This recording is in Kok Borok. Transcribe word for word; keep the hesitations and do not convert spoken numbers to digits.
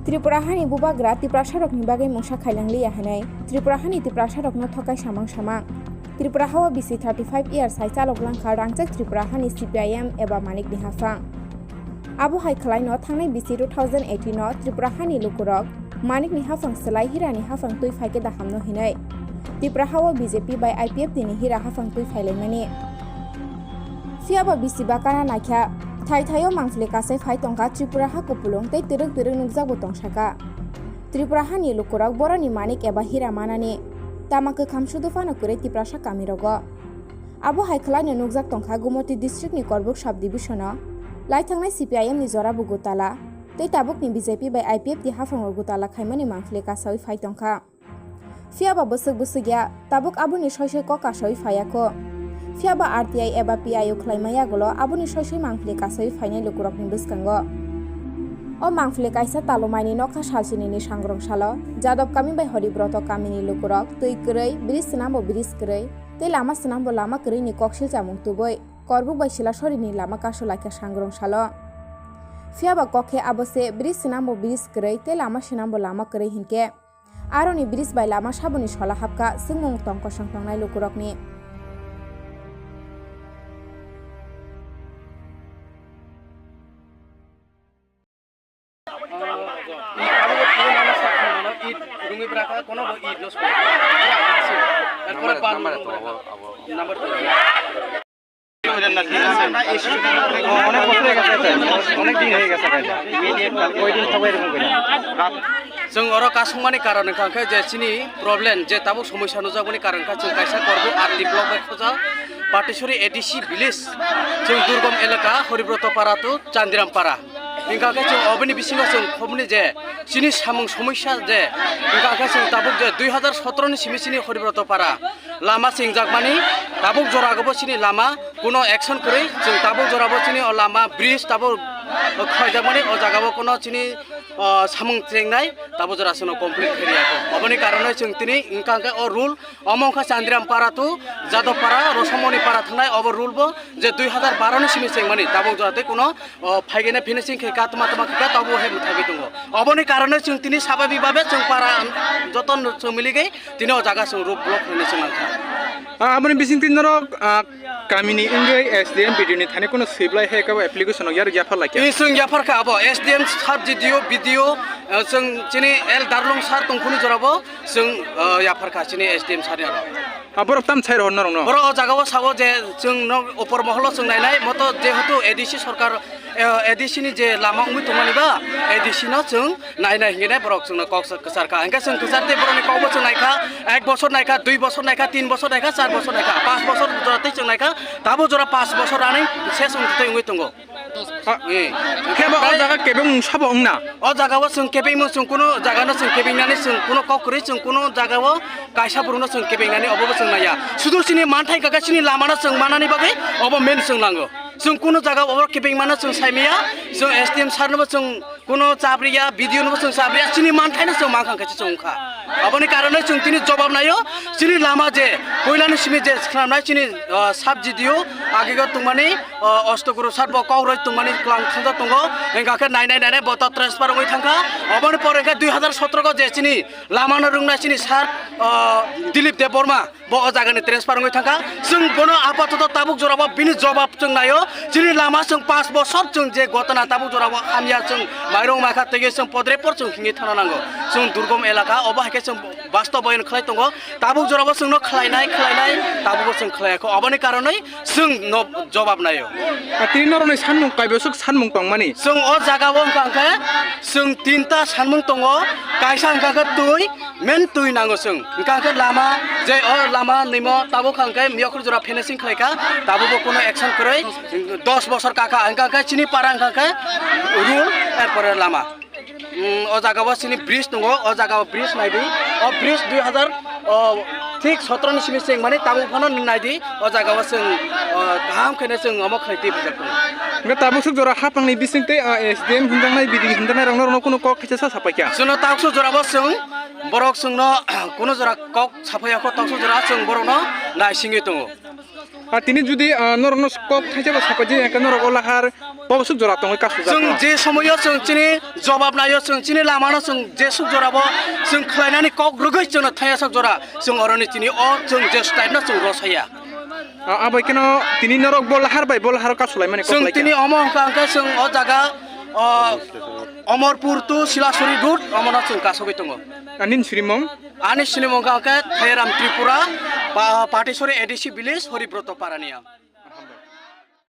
Tripura hani bubagra Tiprasarokni bagwi mungsa khailang liya hwnwi Tripura hani Tiprasarokno thokai samang samang. Tripura hao bisi thirty five years hai chalok langkha rangchak Tripura hani C P I M eba Manikni haphang. Abo hai khwlaino thangnai bisi two thousand eighteen o Tripura hani lukurok Manikni haphang swlai Hirani haphang twi phaikhe dahamno hinwi Tripura hao B J P bai I P F T ni Hira haphang twi phailaimani. Phiyaba bisi bakana naikha, thai thaio mangpili kasai phai tongkha Tripura ha kupulung tei twrwk twrwk nukjakbo tongsaka. Tripura hani lukurok boroni Manik eba Hira manani tama kwkham sudu phano kwrwi Tiprasa kamirogo. Abo hai khwlaino nukjak tongkha Gumoti district ni Korbuk sub division o laithangnai C P I M ni jora bo gutala tei tabukni B J P bai I P F T haphango gutala khaimani mangpili kasaui phai tongkha. Phiyaba bwswk bwswk ya, tabuk aboni soi soi kok kasaui phaiya kho. Phiyaba R T I eba P I O khwlaima yagulo aboni soi soi mangpili kasaui phainai lukurokni bwskango. O mangpili kaisa talomaini nokha salchinini sangrong salo Jadab kami bai Horibroto kamini lukurok twi kwrwi, bridge swnambo bridge kwrwi, tei lama swnambo lama kwrwini koksil chamung tubui Korbuk bai Silasorini lama kasu laikha sangrong salo. Phiyaba kok khe abo se bridge swnambo bridge kwrwi tei lama swnambo lama kwrwi hinkhe aroni bridge bai lama saboni sola hapkha swngmung tong kosong tongnai lukurokni. It rungwi bwrakha, kono bo it no sukha. Erpore balu rung bwrakha. Number two. অনেক বছর হয়ে গেছে, অনেক দিন হয়ে গেছে। কয়দিন সবাই এরকম করে? Chwng oro kasungmani karon wngkha khe je chini problem, je tabuk somosya nukjakmani karon wngkha chwng kaisa Korbuk R D block bai khoja Patisori A D C village, chwng Durgom elaka, Horibroto para to Chandiram para. Wngkha khe chwng oboni bisingo chwng khobni je chini samung somosya je wngkha khe chwng tabuk je dui hazar sotoro ni simi chini Horibroto para lama chengjakmani, tabuk joragobo chini lama kuno action kwrwi, chwng tabuk jorabo chini o lama bridge tabuk khaijakmani, o jagao kuno chini, o, samung chengnai tabuk jora chwngno complete khairiyakho. Oboni karonoi chwng tini wngkha khe o rule, omo wngkha Chandiram para to Jadab para, Rosomoni para thangnai obo rule bo je dui hazar baro ni simi chengmani tabuk jora tei kuno o, phaigene finishing khe ka tma tma khe ka tabuk hai mwthagwi tongo. Oboni karonoi chwng tini sababik babe chwng para joto chwng miligwi tini o jaga chwng road block hwnwi chwng nangkha. Ah, aboni bisingtwi norok, ah, kamini wngwi S D M B D O ni thani kuno swiblai hai kabo application o yarwk yaphar laikha. Tini chwng yaphar kha abo S D M sir, G D O, B D O, ah, chwng chini L Darlung sir tongphuni jorabo chwng, ah, yaphar kha chini S D M sir ni aro. Ah, borok tam sai rohor norokno? Borok o jaga o sao je chwng no upor moholo chwng nainai moto jehetu A D C sorkar, eh, A D C ni je lama wngwi tongmani ba A D C no chwng nainai hinwi nai borok chwngno kok kwchar kha. Hwnkhe chwng kwchar tei borokni kokbo chwng naikha, ek bosor naikha, dui bosor naikha, tin bosor naikha, char bosor naikha, panch bosor jora tei chwng naikha, tabo jora panch bosor ani ses wngwi tongo. Ah, eh. Khe bo o jaga kebeng sabo wngna? O jaga o chwng kebengmung chwng kuno jaga no chwng kebengnani chwng kuno kok kwrwi chwng kuno jaga o kaisa borok no chwng kebengnani obo bo chwng naiya. Sudu chini manthai kaka chini lama no chwng manani bagwi obo main chwng nango. Chwng kuno jaga o kebengma no chwng saimaya, chwng S D M sir no bo chwng kuno chapriya, B D O no bo chwng chapriya, chini manthai no chwng mankha khe chwng kha. Aboni karonoi chwng tini jobab naio, chini lama je, puilani simi je, khwnamnai chini, ah, sub G D O, agego tongmani, ah, Ostoguru sir bo kok roi tongmani klang thangja tongo, hingkha khe nai nai nai nai bo to transfer wngwi thangkha. Aboni pore khe dui hazar sotro go je chini lama no rwngnai chini sir, ah, Dilip Debbarma. Bo o jaga ni transfer wngwi thangkha. Chwng bono apatoto tabuk jora bo bini jobab chwng naio. Chini lama chwng panch bosor chwng je gotona tabuk jora bo hamya chwng mairung maikha tege chwng podrepor chwng hingwi thana nango. Chwng durgom elaka obo hai khe chwng bastob bayon khlai tongo. Tabuk jora bo chwngno khlainai, khlainai, tabuk bo chwng khlaiya kho. Oboni karonoi chwng no jobab naio. A tini norokni sanmung kaiboswk sanmung tongmani? Chwng o jaga o wngkha khe chwng tinta sanmung tongo. Kaisa wngkha khe twi, Main twi nango chwng. Hingkha khe lama, je o lama nimo tabuk hingkha khe miyokhor jora finishing khlaikha, tabuk bo kuno action kwrwi, dos bosor kakha, hingkha khe chini para hingkha khe rule, erpore lama. Mm, o jaga o chini bridge tongo, o jaga o bridge naidi, o bridge dui hazar, o, thik sotro ni simi chengmani tabuk phano naidi, o jaga o chwng, o, kaham khe chwng omo khlai twi phaijak tongo. Hingkhe tabuk swk jora hapangni bising tei, o, S D M hinjaknai, B D O hinjaknai rokno, rokno kuno kok khaisa sa sapaikha. Chwngno tabuk swk jora bo chwng Borok chwngno kuno jora kok saphaiya kho, tokso jora chwng borokno naisingwi tongo. A tini judi, ah, norokno kok thaisa bo sapaidi, hingkhe norok o lahar Bo swk jora tongwi kasujak Chwng no? Je somoyo chwng chini jobab naio, chwng chini lamano chwng je swk jorabo chwng khlainani kok rwgwi chwngno thaya sak jora chwng oroni chini o chwng je style no chwng rosaya. Ah, abai keno tini norok bo lahar bai bo lahar kasulaimani kok Chwng lai tini kha. Omo hwnkha hwnkhe chwng o jaga, o, Omorpur to Silasuri road omono chwng kasogwi tongo. Ani sinimung? Ani sinimung hwnkha hwnkhe Thairam Tripura, Pa-, Patisori A D C village, Horibroto Parania.